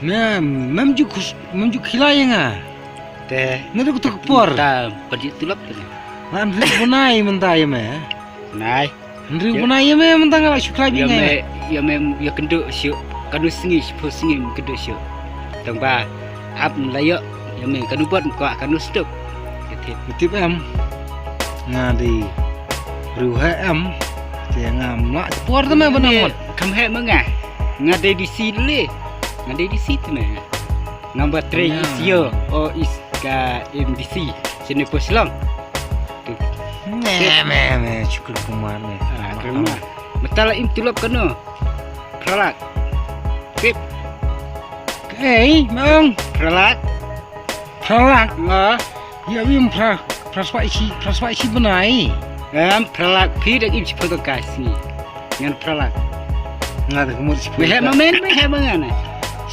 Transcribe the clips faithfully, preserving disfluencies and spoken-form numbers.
Me, mem ju khus, mem ju khilai ïa nga. Te. Nga duk tuk por. Ta padi tulop te. Nga hynriew bnai mynta ïa me. Nai. Hynriew bnai ïa me mynta nga la shu khilai bad ïa nga. Me, ïa me, ïa kynduh shuh. Kano sngi, shiphew sngi kynduh shuh. Tang ba ap la ïoh ïa me kano bot ko kano stuk. Ïa tip. Ïa tip em. Nga dei riewheh em. Te nga mlak por te me bnai. Kham heh ma nga. Nga dei D C le. Nga dei D C te me. Number three is yo, o is ka M D C. Sini ko Shillong. Tu. Me, me, me, Shukri Kumar me. Ah, Kumar. Mynta la im tulop kano? Phralak. Pip. Ei, mang. Phralak. Phralak. Ah. Ïa wim phra, phra spah isi, phra spah isi bnai. Em, phralak phi da im shiphew tyngka sngi. Ngan phralak. Nga da ka mut shiphew. Me heh ma men, me heh ma nga na.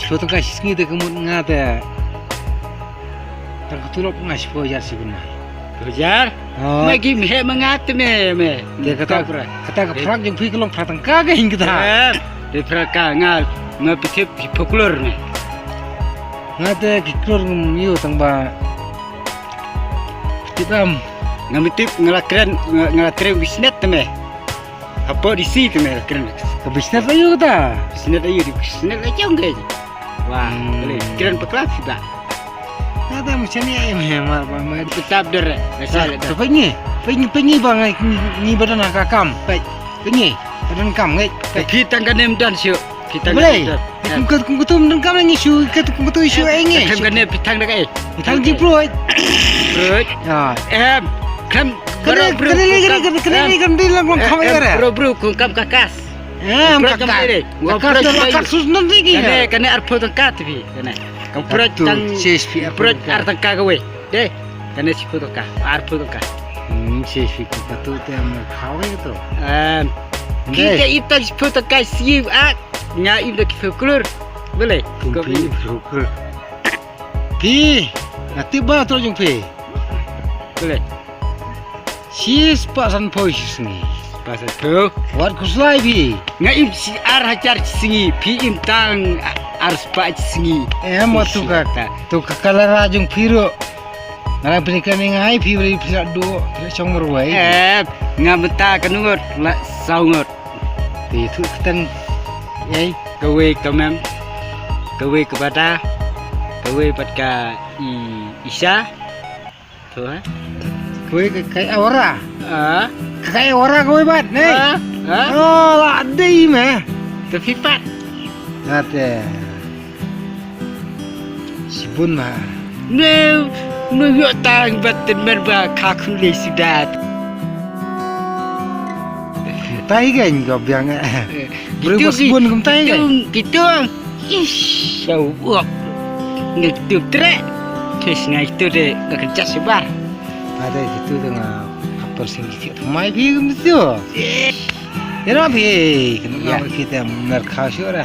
Shiphew tyngka shi sngi da ka mut nga da. Da ka tulop nga shiphew hajar shi bnai. Shiphew hajar? Oh. Me ki me heh ma nga te me, me. Te kata, kata ka phralak jong phi ka long phra tyngka ka hin kata. Em, te phralak ka nga, nga phi tip shiphew klur me. Nga te ki klur ngam ïoh tang ba. Tip em. Ngam tip nga la kren, nga, nga la kren bisnet te me. Hapoh D C te me la kren. Ka bisnet aïu kata? Bisnet aïu di bisnet la jong ke. Wah, hmm. Boleh kren pekla sida. Nga te macam ni em he mar ba me. Tetap der. Biasa le. Tapi ni, pyngi, pyngi ba ngi, ngi, ngi badan ka kam. Baik. Pyngi, badan kam ngai. Kita ngane mdan sio. Kita boleh. Kum kat kum kutum dan kam ngi shu kat kum kutum shu ai ngi. Kam kane pitang da kai. Pitang ji pruit. Pruit. Ya. Em. Kam kane kane kane kane kane kane di lang lang kam ya. Bro bro kum kam kakas. Em kakas. Kakas tu kakas sus nan ni. Kane kane arphew tyngka te phi. Kane. Kam pruit tang pruit ar tyngka kawei. Deh. Kane shiphew tyngka. Arphew tyngka. Hmm, shiphew tyngka tu te am khawi tu. Em. Kita ita shiphew tyngka shi ak. Nga im da ki phew klur. Boleh? Kumpi phew klur. Phi, nga tip ba troh jong phi. Boleh. Shi spah sanphew shi sngi. Spah sanphew. Wat khuslai phi. Nga im shi ar hajar shi sngi, phi im tang ar spah shi sngi. Em, wat tu ka, tu ka kalara jong phi ruh. Nga la pynïakhlem ïa nga, phi, phi la duh, phi la shong marwei. Eh, nga mynta ka ngut la saw ngut. Te tu ka tang. Ei, kawei ka mem. Kawei ka bada. Kawei bad ka i, Isha. Tu ha. Kawei ka kai awara. Ah. Ka kai awara kawei bad, ne. Ah. Ah. Oh, la dei me. Te phi pat. Nga te. Shibun ma. Ne, ne ïoh tang ba tynmen ba ka khun le sidat. Tai gan ko biang. Bru ba shibun kum tai gan. Kitu, kitu. Ish, sawok. Ngai kitu tre. Tes ngai kitu de ka kerja sebar. Ada kitu de nga kapal sing kitu. Mai bi kum kitu. Ira phi, kena phi te mer kha shu ra.